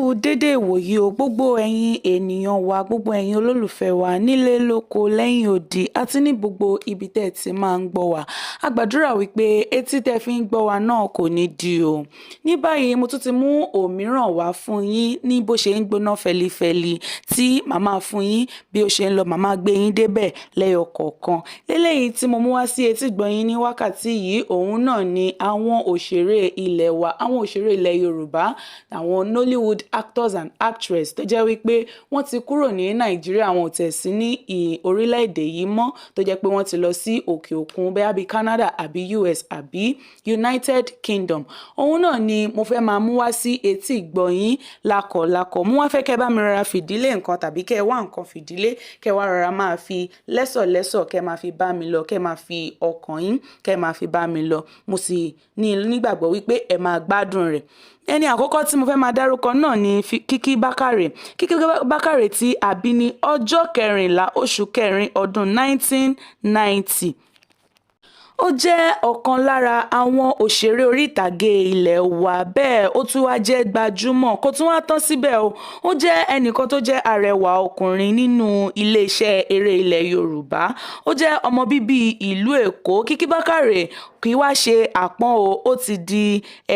Kú dédé ìwòyí o, gbogbo ẹ̀yin ènìyàn wa, gbogbo ẹ̀yin olólùfẹ́ wa nílé lóko lẹ́yìn odi àti ní gbogbo ibi tẹ́ ẹ ti máa ń gbọ́ wa. A gbàdúrà wípé etí tẹ́ fi ń gbọ́ wa náà kò ní di o. Ní báyìí, mo tún ti mú òmíràn wá fún yín ní bó ṣe ń gbóná fẹlifẹli tí màá máa fún yín bí ó ṣe ń lọ, màá máa gbé yín débẹ̀ lẹ́yọ kọ̀ọ̀kan. Eléyìí tí mo mú wá sí etí ìgbọ́ yín ní wákàtí yìí, òun náà ni àwọn òṣèré ilẹ̀ wa, àwọn òṣèré ilẹ̀ Yorùbá, àwọn Nollywood actors and actress tó jẹ́ wípé wọ́n ti kúrò ní Nàìjíríà, wọn ò tẹ̀ sí ní orílẹ̀-èdè yìí mọ́, tó jẹ́ pé wọ́n ti lọ sí òkè òkun, bóyá bí Canada àbí US àbí United Kingdom. Òun náà ni mo fẹ́ máa mú wá sí etí ìgbọ́ yín lákọ̀lákọ̀. Mo wá fẹ́ kẹ́ bá mi rọra fìdílé nǹkan tàbí kẹ́ wá nǹkan fìdílé, kẹ́ wá rọra máa fi lẹ́sọ̀lẹ́sọ̀, kẹ́ máa fi bá mi lọ, kẹ́ máa fi ọkàn yín, kẹ́ máa fi bá mi lọ. Mo sì ní nígbàgbọ́ wípé ẹ máa gbádùn rẹ̀. Ẹni àkọ́kọ́ tí mo fẹ́ máa dárúkọ náà ni Kíkí Bákàrè. Kíkí Bákàrè tí a bí ní ọjọ́ 14 oṣù kẹrin ọdún 1990, ó jẹ́ ọ̀kan lára àwọn òṣèré orí ìtàgé ilé wa. Bẹ́ẹ̀, ó tún wáá jẹ́ gbajúmọ̀, kó tún wáá tán síbẹ̀ o. Ó jẹ́ ẹnìkan tó jẹ́ arẹwà ọkùnrin nínú iléeṣẹ́ eré ilẹ̀ Yorùbá. Ó jẹ́ ọmọ bíbí ìlú Èkó. Kíkí Bákàrè kì í wá ṣe àpọ́n o. Ó ti di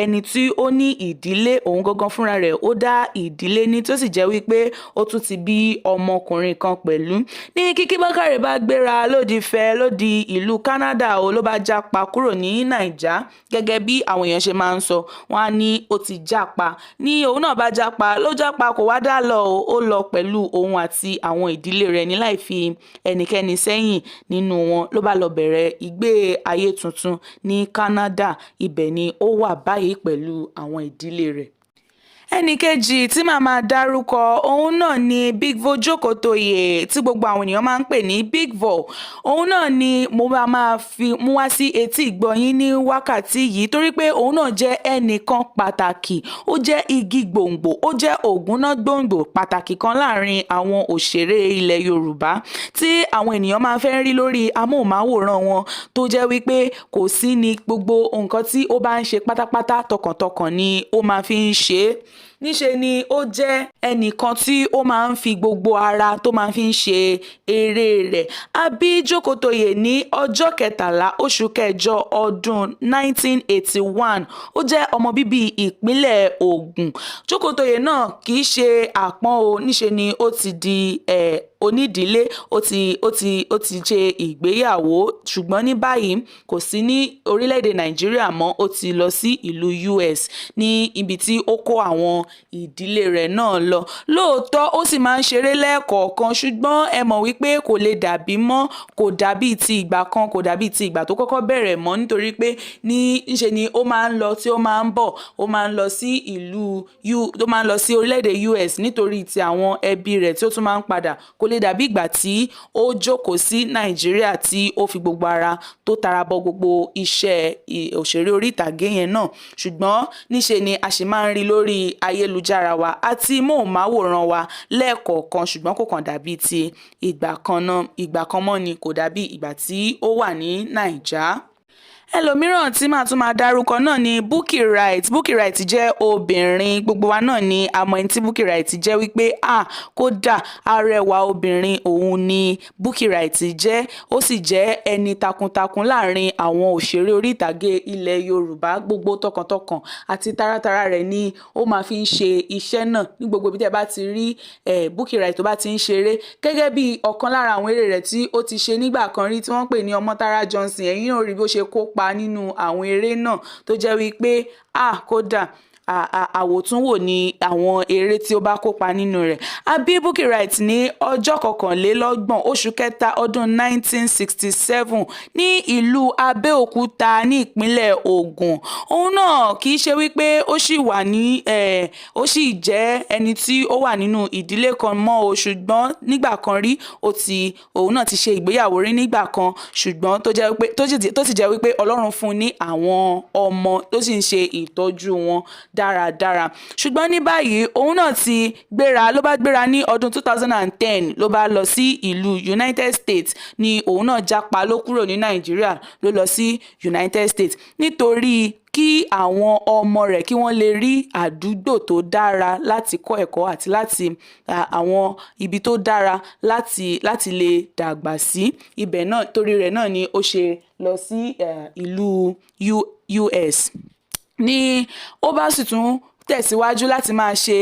ẹni tí ó ní ìdílé, òun gangan fúnra rẹ̀, ó dá ìdílé ní, tó sì jẹ́ wípé ó tún ti bí ọmọkùnrin kan pẹ̀lú. Ní Kíkí Bákàrè bá gbéra lódì fẹ́ lódì ìlú Canada o, ló bá jápa kúrò ní Naija. Gẹ́gẹ́ bí àwọn èèyàn ṣe máa ń sọ, wọ́n á ní ó ti jápa. Ní òun náà bá jápa, ló jápa, kò wá dá lọ o. Ó lọ pẹ̀lú òun àti àwọn ìdílé rẹ̀ ní láì fi ẹnikẹ́ni sẹ́yìn nínú wọn. Ló bá lọ bẹ̀rẹ̀ ìgbé ayé tuntun ní Canada. Ibẹ̀ ni ó wà báyìí pẹ̀lú àwọn ìdílé rẹ̀. Ẹnì kejì tí màá máa dárúkọ, òun náà ni Big Vo Jókòtóyè, tí gbogbo àwọn ènìyàn máa ń pè ní Big Vo. Òun náà ni mo máa máa fi mú wá sí etí ìgbọ́ yín ní wákàtí yìí, torí pé òun náà jẹ́ ẹnìkan pàtàkì. Ó jẹ́ igi gbòǹgbò, ó jẹ́ ògúnná gbòǹgbò pàtàkì kan láàrin àwọn òṣèré ilẹ̀ Yorùbá tí àwọn ènìyàn máa fẹ́ rí lórí amóhùnmáwòrán wọn, tó jẹ́ wípé kò sí ní gbogbo nǹkan tí ó bá ń ṣe pátápátá, tọkàntọkàn ni ó máa fi ń ṣe é. Níṣe ni ó jẹ́ ẹnìkan tí ó máa ń fi gbogbo ara tó máa fi ń ṣe eré rẹ̀. A bí Jókòtóyè ní ọjọ́ 13 oṣù kẹjọ ọdún 1981. Ó jẹ́ ọmọ bíbí ìpínlẹ̀ Ògùn. Jókòtóyè náà kì í ṣe àpọ́n o. Níṣe ni ó ti di onídìílé, ó ti ṣe ìgbéyàwó, ṣùgbọ́n ní báyìí kò sí ní orílẹ̀-èdè Nàìjíríà mọ́. Ó ti lọ sí ìlú US ní ibi tí ó kó àwọn ìdílé rẹ̀ náà lọ. Lóòótọ́, ó sì máa ń ṣeré lẹ́ẹ̀kọ̀ọ̀kan, ṣùgbọ́n ẹ mọ̀ wípé kò lè dàbí mọ́, kò dàbí ti ìgbà kan, kò dàbí ti ìgbà tó kọ́kọ́ bẹ̀rẹ̀ mọ́, nítorí pé ní ńṣe ni ó máa ń lọ tí ó máa ń bọ̀. Ó máa ń lọ sí ìlú U, ó máa ń lọ sí orílẹ̀-èdè US nítorí ti àwọn ẹbí rẹ̀, tí ó tún máa ń padà. Kò lè dàbí ìgbà tí ó jókòó sí Nàìjíríà, tí ó fi gbogbo ara tó tara bọ gbogbo iṣẹ́ òṣèré orí ìtàgé yẹn náà. Ṣùgbọ́n níṣe ni a sì máa ń rí lórí ayélujára wa àti móhùnmáwòrán wa lẹ́ẹ̀kọ̀ọ̀kan, ṣùgbọ́n kò kàn dàbí ti ìgbà kan náà, ìgbà kan mọ́ ni, kò dàbí ìgbà tí ó wà ní Naija. Ẹlòmíràn tí màá tún máa dárúkọ náà ni Bukky Wright. Bukky Wright jẹ́ obìnrin. Gbogbo wa náà ni àmọ́ ẹni tí Bukky Wright jẹ́, wípé ah, kódà arẹwà obìnrin òun ni Bukky Wright jẹ́. Ó sì jẹ́ ẹni takuntakun láàrin àwọn òṣèré orí ìtàgé ilẹ̀ Yorùbá. Gbogbo tọkàntọkàn àti taratara rẹ̀ ni ó máa fi ń ṣe iṣẹ́ náà. Ní gbogbo ibi tí ẹ bá ti rí Bukky Wright tó bá ti ń ṣeré, gẹ́gẹ́ bí ọ̀kan lára àwọn eré rẹ̀ tí ó ti ṣe nígbà kan rí tí wọ́n pè ní Ọmọ́tárá Johnson, ẹ̀yin náà rí bí ó ṣe kópa nínú àwọn eré náà, tó jẹ́ wípé ah, kódà àwòtúnwò ni àwọn eré tí ó bá kópa nínú rẹ̀. A bí Bukky Wright ní ọjọ́ 21 oṣù kẹta ọdún 1967 ní ìlú Abẹ́òkúta ní ìpínlẹ̀ Ògùn. Òun náà kì í ṣe wípé ó sì wà ní ó sì jẹ́ ẹni tí ó wà nínú ìdílé kan mọ́ o, ṣùgbọ́n nígbà kan rí, ó ti òun náà ti ṣe ìgbéyàwó rí nígbà kan, ṣùgbọ́n tó jẹ́ wípé tó sì jẹ́ wípé Ọlọ́run fún un ní àwọn ọmọ tó sì ń ṣe ìtọ́jú wọn. dáradára. Ṣùgbọ́n ní báyìí, òun náà ti gbéra, ló bá gbéra ní ọdún 2010, ló bá lọ sí ìlú United States. Ni òun náà jápa, ló kúrò ní Nàìjíríà, ló lọ sí United States nítorí kí àwọn ọmọ rẹ̀ kí wọ́n lè rí àdúgbò tó dára láti kọ́ ẹ̀kọ́ àti láti àwọn ibi tó dára láti lè dàgbà sí ibẹ̀ náà. Torí rẹ̀ náà ni ó ṣe lọ sí ìlú US. Ní ó bá sì tún tẹ̀síwájú láti máa ṣe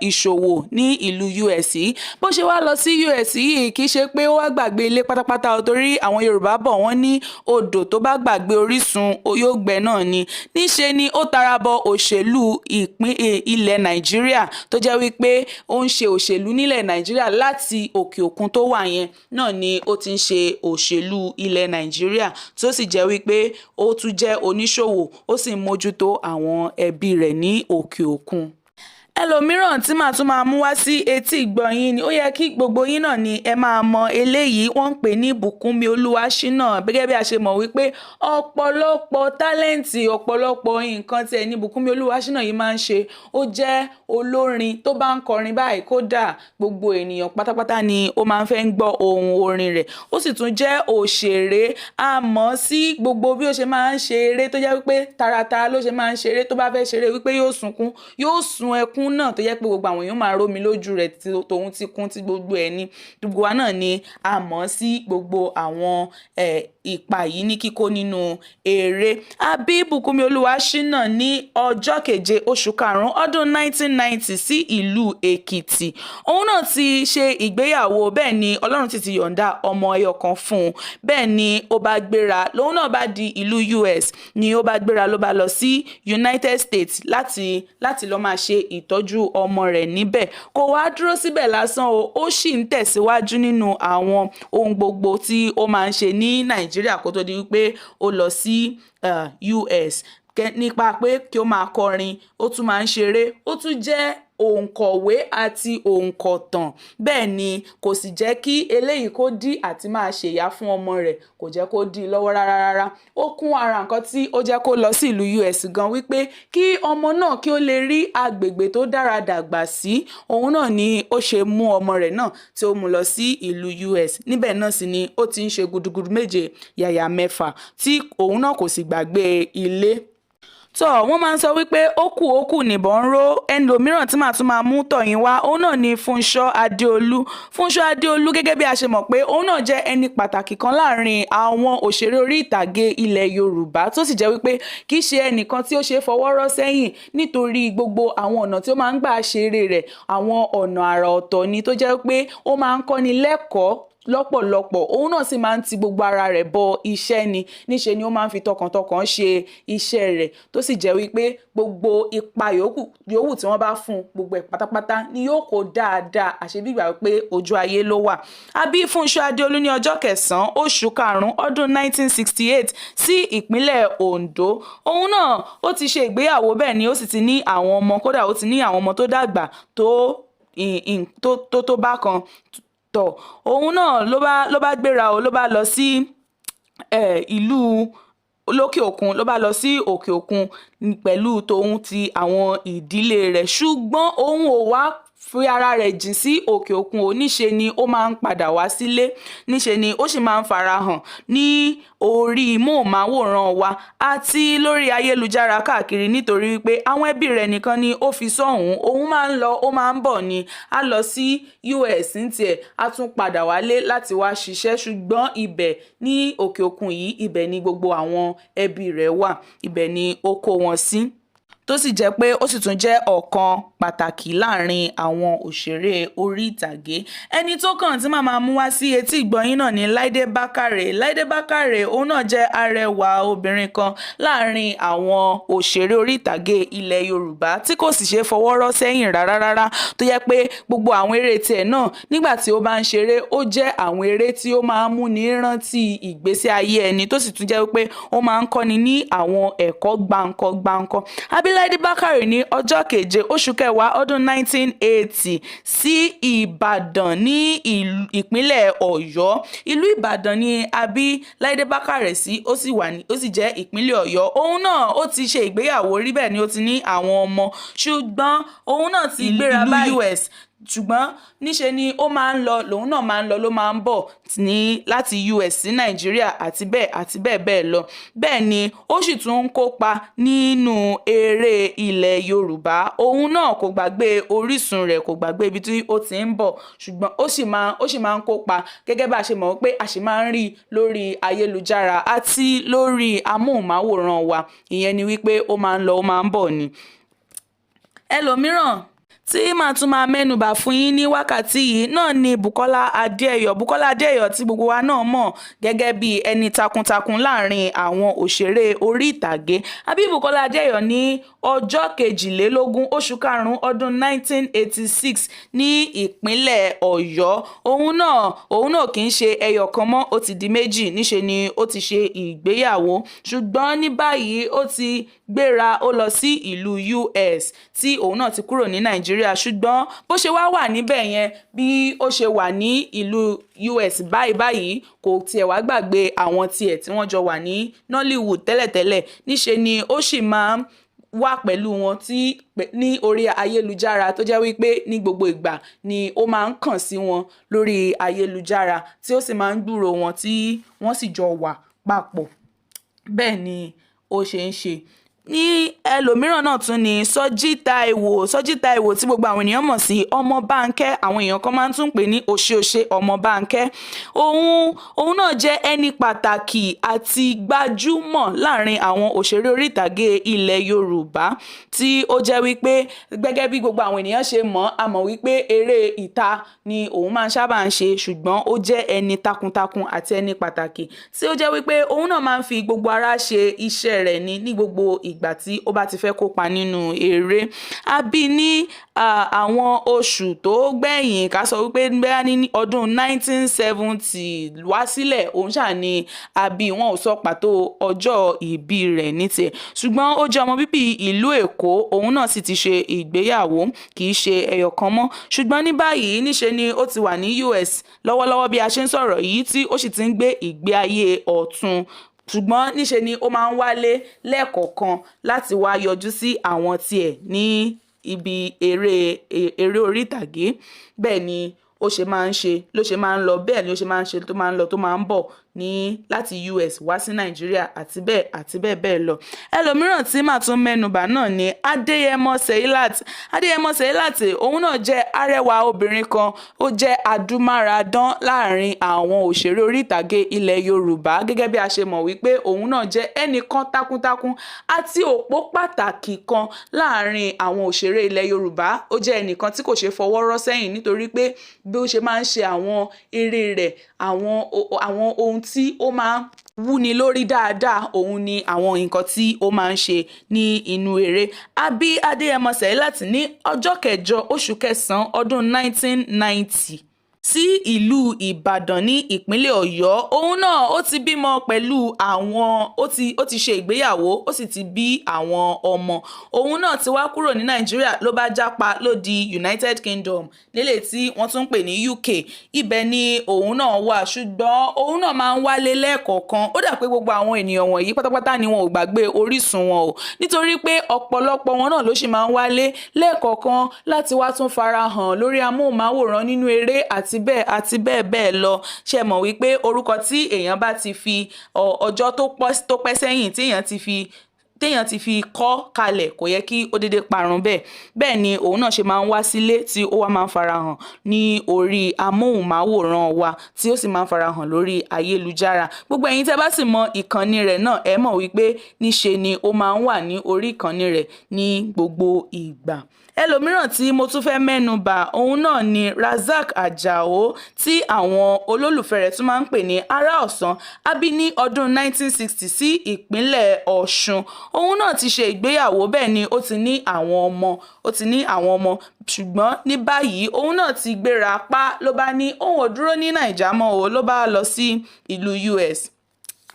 ìṣòwò ní ìlú US yìí. Bó ṣe wá lọ sí US yìí, kì í ṣe pé ó wá gbàgbé ilé pátápátá o, torí àwọn Yorùbá bọ̀, wọ́n ní odò tó bá gbàgbé orísun yóò gbẹ náà ni. Níṣe ni ó tara bọ òṣèlú ìpín ilẹ̀ Nàìjíríà, tó jẹ́ wípé ó ń ṣe òṣèlú nílẹ̀ Nàìjíríà láti òkè òkun tó wà yẹn náà ni ó ti ń ṣe òṣèlú ilẹ̀ Nàìjíríà, tó sì jẹ́ wípé ó tún jẹ́ oníṣòwò, ó sì ń mójútó àwọn ẹbí rẹ̀ ní òkè òkun. Ẹlòmíràn tí màá tún máa mú wá sí etí ìgbọ̀nyín ni, ó yẹ kí gbogbo yín náà ni ẹ máa mọ eléyìí, wọ́n ń pè ní Bùkúnmi Olúwaṣínà. Gẹ́gẹ́ bí a ṣe mọ̀ wípé ọ̀pọ̀lọpọ̀ talent, ọ̀pọ̀lọpọ̀ nǹkan tí ẹni Bùkúnmi Olúwaṣínà yìí máa ń ṣe. Ó jẹ́ olórin tó bá ń kọrin báyìí, kódà gbogbo ènìyàn pátápátá ni ó máa ń fẹ́ ń gbọ́ ohun orin rẹ̀. Ó sì tún jẹ́ òṣèré. A mọ̀ sí gbogbo bí ó ṣe máa ń ṣe eré, tó jẹ́ wípé taratara ló ṣe máa ń ṣeré. Tó bá fẹ́ ṣeré wípé yóò sunkún, yóò sun ẹkún náà, tó jẹ́ pé gbogbo àwọn èèyàn máa rómi lójú rẹ̀, tòun ti kún tí gbogbo ẹ̀ ní. Gbogbo wa náà ni a mọ̀ sí gbogbo àwọn ipa yìí ní kíkó nínú eré. A bí Bùkúnmi Olúwaṣínà ní ọjọ́ keje oṣù karùn-ún ọdún 1990 sí ìlú Èkìtì. Òun náà ti ṣe ìgbéyàwó, bẹ́ẹ̀ ni Ọlọ́run ti yọ̀ǹda ọmọ ẹyọ kan fún un. Bẹ́ẹ̀ ni ó bá gbéra, lòun náà bá di ìlú US, ni ó bá gbéra, ló bá lọ sí United States láti lọ máa ṣe ìtọ́jú ọmọ rẹ̀ níbẹ̀. Kò wá dúró síbẹ̀ lásán o, ó sì ń tẹ̀síwájú nínú àwọn ohun gbogbo tí ó máa ń ṣe ní Nàìjíríà kó tó di wípé ó lọ sí US, nípa pé kí ó máa kọrin, ó tún máa ń ṣeré, ó tún jẹ́ òǹkọ̀wé àti òǹkọ̀tàn. Bẹ́ẹ̀ ni kò sì jẹ́ kí eléyìí kó dí àti máa ṣèyá fún ọmọ rẹ̀, kò jẹ́ kó dí lọ́wọ́ rárá rárá. Ó kún ara nǹkan tí ó jẹ́ kó lọ sí ìlú US gan, wípé kí ọmọ náà kí ó lè rí agbègbè tó dára dàgbà sí. Òun náà ni ó ṣe mú ọmọ rẹ̀ náà tí ó mú lọ sí ìlú US. Níbẹ̀ náà sì ni ó ti ń ṣe gudugudu méje yàyà mẹ́fà, tí òun náà kò sì gbàgbé ilé. Tọ́ wọ́n máa ń sọ wípé ó kù, ó kù nìbọn ń ró. Ẹlòmíràn tí màá tún máa mú tọ̀yìn wá, òun náà ni Fúnṣọ́ Adéolú. Fúnṣọ́ Adéolú, gẹ́gẹ́ bí a ṣe mọ̀ pé òun náà jẹ́ ẹni pàtàkì kan láàrin àwọn òṣèré orí ìtàgé ilẹ̀ Yorùbá, tó sì jẹ́ wípé kì í ṣe ẹnìkan tí ó ṣe é fọwọ́ rọ́ sẹ́yìn, nítorí gbogbo àwọn ọ̀nà tí ó máa ń gbà ṣeré rẹ̀, àwọn ọ̀nà àrà ọ̀tọ̀ ni, tó jẹ́ pé ó máa ń kọ́ni lẹ́kọ̀ọ́ lọ́pọ̀lọpọ̀. Òun náà sì máa ń ti gbogbo ara rẹ̀ bọ iṣẹ́ ni. Níṣe ni ó máa ń fi tọkàntọkàn ṣe iṣẹ́ rẹ̀, tó sì jẹ́ wípé gbogbo ipa yòówù tí wọ́n bá fún un, gbogbo ẹ̀ pátápátá ni yóò kó dáadáa, àṣebígbà wípé ojú ayé ló wà. A bí Fúnṣọ́ Adéolú ní ọjọ́ kẹsàn-án oṣù karùn-ún ọdún 1968 sí ìpínlẹ̀ Ondo. Òun náà ó ti ṣe ìgbéyàwó, bẹ́ẹ̀ ni ó sì ti ní àwọn ọmọ, kódà ó ti ní àwọn ọmọ tó dàgbà tó bákan tọ̀. Òun náà ló bá gbéra o, ló bá lọ sí ìlú lókè òkun, ló bá lọ sí òkè òkun pẹ̀lú tòun ti àwọn ìdílé rẹ̀. Ṣùgbọ́n òun ò wá fi ara rẹ̀ jìn sí òkè òkun ò, níṣe ni ó máa ń padà wá sílé, níṣe ni ó sì máa ń farahàn ní orí móhùnmáwòrán wa àti lórí ayélujára káàkiri, nítorí wípé àwọn ẹbí rẹ̀ nìkan ni ó fi sọ́hùn. Òun máa ń lọ, ó máa ń bọ̀ ni. A lọ sí US ní tiẹ̀, a tún padà wálé láti wá ṣiṣẹ́. Ṣùgbọ́n ibẹ̀ ní òkè òkun yìí, ibẹ̀ ni gbogbo àwọn ẹbí rẹ̀ wà, ibẹ̀ ni ó kó wọn sí, tó sì jẹ́ pé ó sì tún jẹ́ ọ̀kan pàtàkì láàrin àwọn òṣèré orí ìtàgé. Ẹni tó kàn tí màá máa mú wá sí etí ìgbọ̀nyín náà ní Láìdé Bákàrè. Láìdé Bákàrè, òun náà jẹ́ arẹwà obìnrin kan láàrin àwọn òṣèré orí ìtàgé ilẹ̀ Yorùbá, tí kò sì ṣe fọwọ́ rọ́ sẹ́yìn rárá rárá, tó jẹ́ pé gbogbo àwọn eré tiẹ̀ náà, nígbà tí ó bá ń ṣeré, ó jẹ́ àwọn eré tí ó máa ń múni rántí ìgbésí ayé ẹni, tó sì tún jẹ́ wípé ó máa ń kọ́ni ní àwọn ẹ̀kọ́ gbáǹkọ́ gbáǹkọ́. A bí Láìdé Bákàrè ní ọjọ́ keje oṣù kẹwàá. kẹwàá ọdún 1980 sí Ìbàdàn ní ìpínlẹ̀ Ọ̀yọ́. Ìlú Ìbàdàn ni a bí Láìdé Bákàrè sí, ó sì wà ní, ó sì jẹ́ ìpínlẹ̀ Ọ̀yọ́. Òun náà ó ti ṣe ìgbéyàwó rí, bẹ́ẹ̀ ni ó ti ní àwọn ọmọ, ṣùgbọ́n òun náà ti gbéra ìlú báyìí US. Ṣùgbọ́n níṣe ni ó máa ń lọ, lòun náà máa ń lọ, ló máa ń bọ̀ ní láti US sí Nàìjíríà àti bẹ́ẹ̀ àti bẹ́ẹ̀ bẹ́ẹ̀ lọ. Bẹ́ẹ̀ ni ó sì tún ń kópa nínú eré ilẹ̀ Yorùbá. Òun náà kò gbàgbé orísun rẹ̀, kò gbàgbé ibi tí ó ti ń bọ̀, ṣùgbọ́n ó sì máa ń kópa gẹ́gẹ́ bá a ṣe mọ̀ pé a sì máa ń rí lórí ayélujára àti lórí amóhùnmáwòrán wa. Ìyẹn ni wípé ó máa ń lọ, ó máa ń bọ̀ ni. Ẹlòmíràn tí màá tún máa mẹ́nubà fún yín ní wákàtí yìí náà ni Bukola Adéẹyọ. Bukola Adéẹyọ tí gbogbo wa náà mọ̀ gẹ́gẹ́ bí ẹni takuntakun láàrin àwọn òṣèré orí ìtàgé. A bí Bukola Adéẹyọ ní ọjọ́ 22 oṣù karùn-ún ọdún 1986 ní ìpínlẹ̀ Ọ̀yọ́. Òun náà kì í ṣe ẹyọ kan mọ́, ó ti di méjì. Níṣe ni ó ti ṣe ìgbéyàwó, ṣùgbọ́n ní báyìí ó ti gbéra, ó lọ sí ìlú US tí òun náà ti kúrò ní Nàìjíríà. Ṣùgbọ́n bó ṣe wá wà níbẹ̀ yẹn, bí ó ṣe wà ní ìlú US báyìí báyìí, kò tiẹ̀ wá gbàgbé àwọn tiẹ̀ tí wọ́n jọ wà ní Nollywood tẹ́lẹ̀tẹ́lẹ̀. Níṣe ni ó sì máa ń wà pẹ̀lú wọn tí ní orí ayélujára, tó jẹ́ wípé ní gbogbo ìgbà ni ó máa ń kàn sí wọn lórí ayélujára, tí ó sì máa ń gbúrò wọn, tí wọ́n sì jọ wà papọ̀. Bẹ́ẹ̀ ni ó ṣe ń ṣe ní. Ẹlòmíràn náà tún ni Sọjí Táíwò. Sọjí Táíwò tí gbogbo àwọn ènìyàn mọ̀ sí Ọmọ Bánkẹ́, àwọn èèyàn kan máa ń tún pè ní Òṣèòṣe Ọmọ Bánkẹ́. Òun náà jẹ́ ẹni pàtàkì àti gbajúmọ̀ láàrin àwọn òṣèré orí ìtàgé ilẹ̀ Yorùbá, tí ó jẹ́ wípé gẹ́gẹ́ bí gbogbo àwọn ènìyàn ṣe mọ̀, a mọ̀ wípé eré ìta ni òun máa ń sábà ń ṣe, ṣùgbọ́n ó jẹ́ ẹni takuntakun àti ẹni pàtàkì tí ó jẹ́ wípé òun náà máa ń fi gbogbo ara ṣe iṣẹ́ rẹ̀ ní gbogbo ìgbà tí ó bá ti fẹ́ kópa nínú eré. A bí ní àwọn oṣù tó gbẹ̀yìn, ká sọ wípé bóyá ní ọdún 1970 wá sílẹ̀, òun ṣáà ni a bí. Wọn ò sọ pàtó ọjọ́ ìbí rẹ̀ ní tiẹ̀, ṣùgbọ́n ó jẹ́ ọmọ bíbí ìlú Èkó. Òun náà sì ti ṣe ìgbéyàwó, kì í ṣe ẹyọ kan mọ́, ṣùgbọ́n ní báyìí níṣe ni ó ti wà ní US lọ́wọ́lọ́wọ́ bí a ṣe ń sọ̀rọ̀ yìí, tí ó sì ti ń gbé ìgbé ayé ọ̀tun, ṣùgbọ́n níṣe ni ó máa ń wálé lẹ́ẹ̀kọ̀ọ̀kan láti wá yọjú sí àwọn tiẹ̀ ní ibi eré orí ìtàgé. Bẹ́ẹ̀ ni ó ṣe máa ń ṣe, ló ṣe máa ń lọ, bẹ́ẹ̀ ni ó ṣe máa ń ṣe, tó máa ń lọ, tó máa ń bọ̀ ní láti US wá sí Nàìjíríà àti bẹ́ẹ̀ àti bẹ́ẹ̀ bẹ́ẹ̀ lọ. Ẹlòmíràn tí màá tún mẹ́nubà náà ni Adéyẹmọ Seilat. Adéyẹmọ Seilat, òun náà jẹ́ arẹwà obìnrin kan, ó jẹ́ adúmáradán láàrin àwọn òṣèré orí ìtàgé ilẹ̀ Yorùbá. Gẹ́gẹ́ bí a ṣe mọ̀ wípé òun náà jẹ́ ẹnìkan takuntakun àti òpó pàtàkì kan láàrin àwọn òṣèré ilẹ̀ Yorùbá. Ó jẹ́ ẹnìkan tí kò ṣe fọwọ́ rọ́ sẹ́yìn, nítorí pé bí ó ṣe máa ń ṣe àwọn eré rẹ̀, àwọn ohun tí ó máa ń wúni lórí dáadáa, òun ni àwọn nǹkan tí ó máa ń ṣe ní inú eré. A bí Adéyẹmọ Seilat ní ọjọ́ kẹjọ oṣù kẹsàn-án ọdún 1990 sí ìlú Ìbàdàn ní ìpínlẹ̀ Ọ̀yọ́. Òun náà ó ti bímọ pẹ̀lú àwọn, ó ti ṣe ìgbéyàwó, ó sì ti bí àwọn ọmọ. Òun náà ti wá kúrò ní Nàìjíríà, ló bá jápa, ló di United Kingdom lélẹ̀ tí wọ́n tún ń pè ní UK. Ibẹ̀ ni òun náà wà, ṣùgbọ́n òun náà máa ń wálé lẹ́ẹ̀kọ̀ọ̀kan. Ó dà pé gbogbo àwọn ènìyàn wọ̀nyí pátápátá ni wọn ò gbàgbé orísun wọn o, nítorí pé ọ̀pọ̀lọpọ̀ wọn náà ló sì máa ń wálé lẹ́ẹ̀kọ̀ọ̀kan láti wá tún farahàn lórí amóhùnmáwòrán nínú eré àti bẹ́ẹ̀ àti bẹ́ẹ̀ bẹ́ẹ̀ lọ. Ṣe mọ̀ wípé orúkọ tí èèyàn bá ti fi ọjọ́ tó pẹ́ sẹ́yìn téèyàn ti fi kọ́ kalẹ̀, kò yẹ kí ó dédé parun bẹ́ẹ̀. Bẹ́ẹ̀ ni òun náà ṣe máa ń wá sílé, tí ó wá máa ń farahàn ní orí amóhùnmáwòrán wa, tí ó sì máa ń farahàn lórí ayélujára. Gbogbo ẹ̀yin tẹ́ bá sì mọ ìkànnì rẹ̀ náà, ẹ mọ̀ wípé níṣe ni ó máa ń wà ní orí ìkànnì rẹ̀ ní gbogbo ìgbà. Ẹlòmíràn tí mo tún fẹ́ mẹ́nu bà, òun náà ni Razak Ajao, tí àwọn olólùfẹ́ rẹ̀ tún máa ń pè ní Ará Ọ̀sán. A bí ní ọdún 1960 sí ìpínlẹ̀ Ọ̀ṣun. Òun náà ti ṣe ìgbéyàwó, bẹ́ẹ̀ ni ó ti ní àwọn ọmọ, ó ti ní àwọn ọmọ, ṣùgbọ́n ní báyìí òun náà ti gbéra pa, ló bá ní òun ò dúró ní Naija mọ́ o, ló bá lọ sí ìlú US.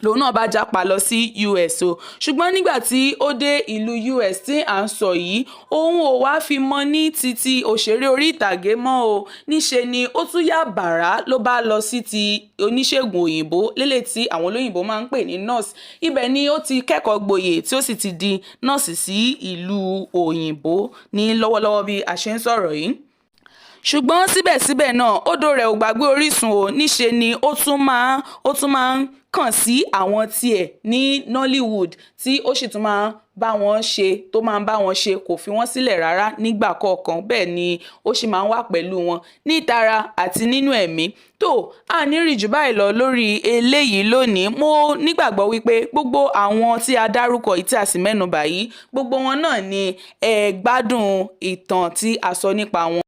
Lòun náà bá jápa lọ sí US o. Ṣùgbọ́n nígbà tí ó dé ìlú US tí à ń sọ yìí, òun ò wá fi mọ́ ní títí òṣèré orí ìtàgé mọ́ o. Níṣe ni ó tún yá bàrá ló bá lọ sí ti oníṣègùn òyìnbó lélẹ̀ tí àwọn olóyìnbó máa ń pè ní nurse. Ibẹ̀ ni ó ti kẹ́kọ̀ọ́ gboyè tí ó sì ti di nọ́ọ̀sì sí ìlú òyìnbó ní lọ́wọ́lọ́wọ́ bí a ṣe ń sọ̀rọ̀ yìí. Ṣùgbọ́n síbẹ̀síbẹ̀ náà, odò rẹ̀ ò gbàgbé orísun o. Níṣe ni ó tún máa ń kàn sí àwọn tiẹ̀ ní Nollywood, tí ó sì tún máa ń bá wọn ṣe, tó máa ń bá wọn ṣe, kò fi wọ́n sílẹ̀ rárá nígbà kọ̀ọ̀kan. Bẹ́ẹ̀ ni ó sì máa ń wà pẹ̀lú wọn ní ìtara àti nínú ẹ̀mí. Tó a ní rí jù báyìí lọ lórí eléyìí lónìí. Mo nígbàgbọ́ wípé gbogbo àwọn tí a dárúkọ yìí tí a sì mẹ́nubà yìí, gbogbo wọn náà ni ẹ gbádùn ìtàn tí a sọ nípa wọn.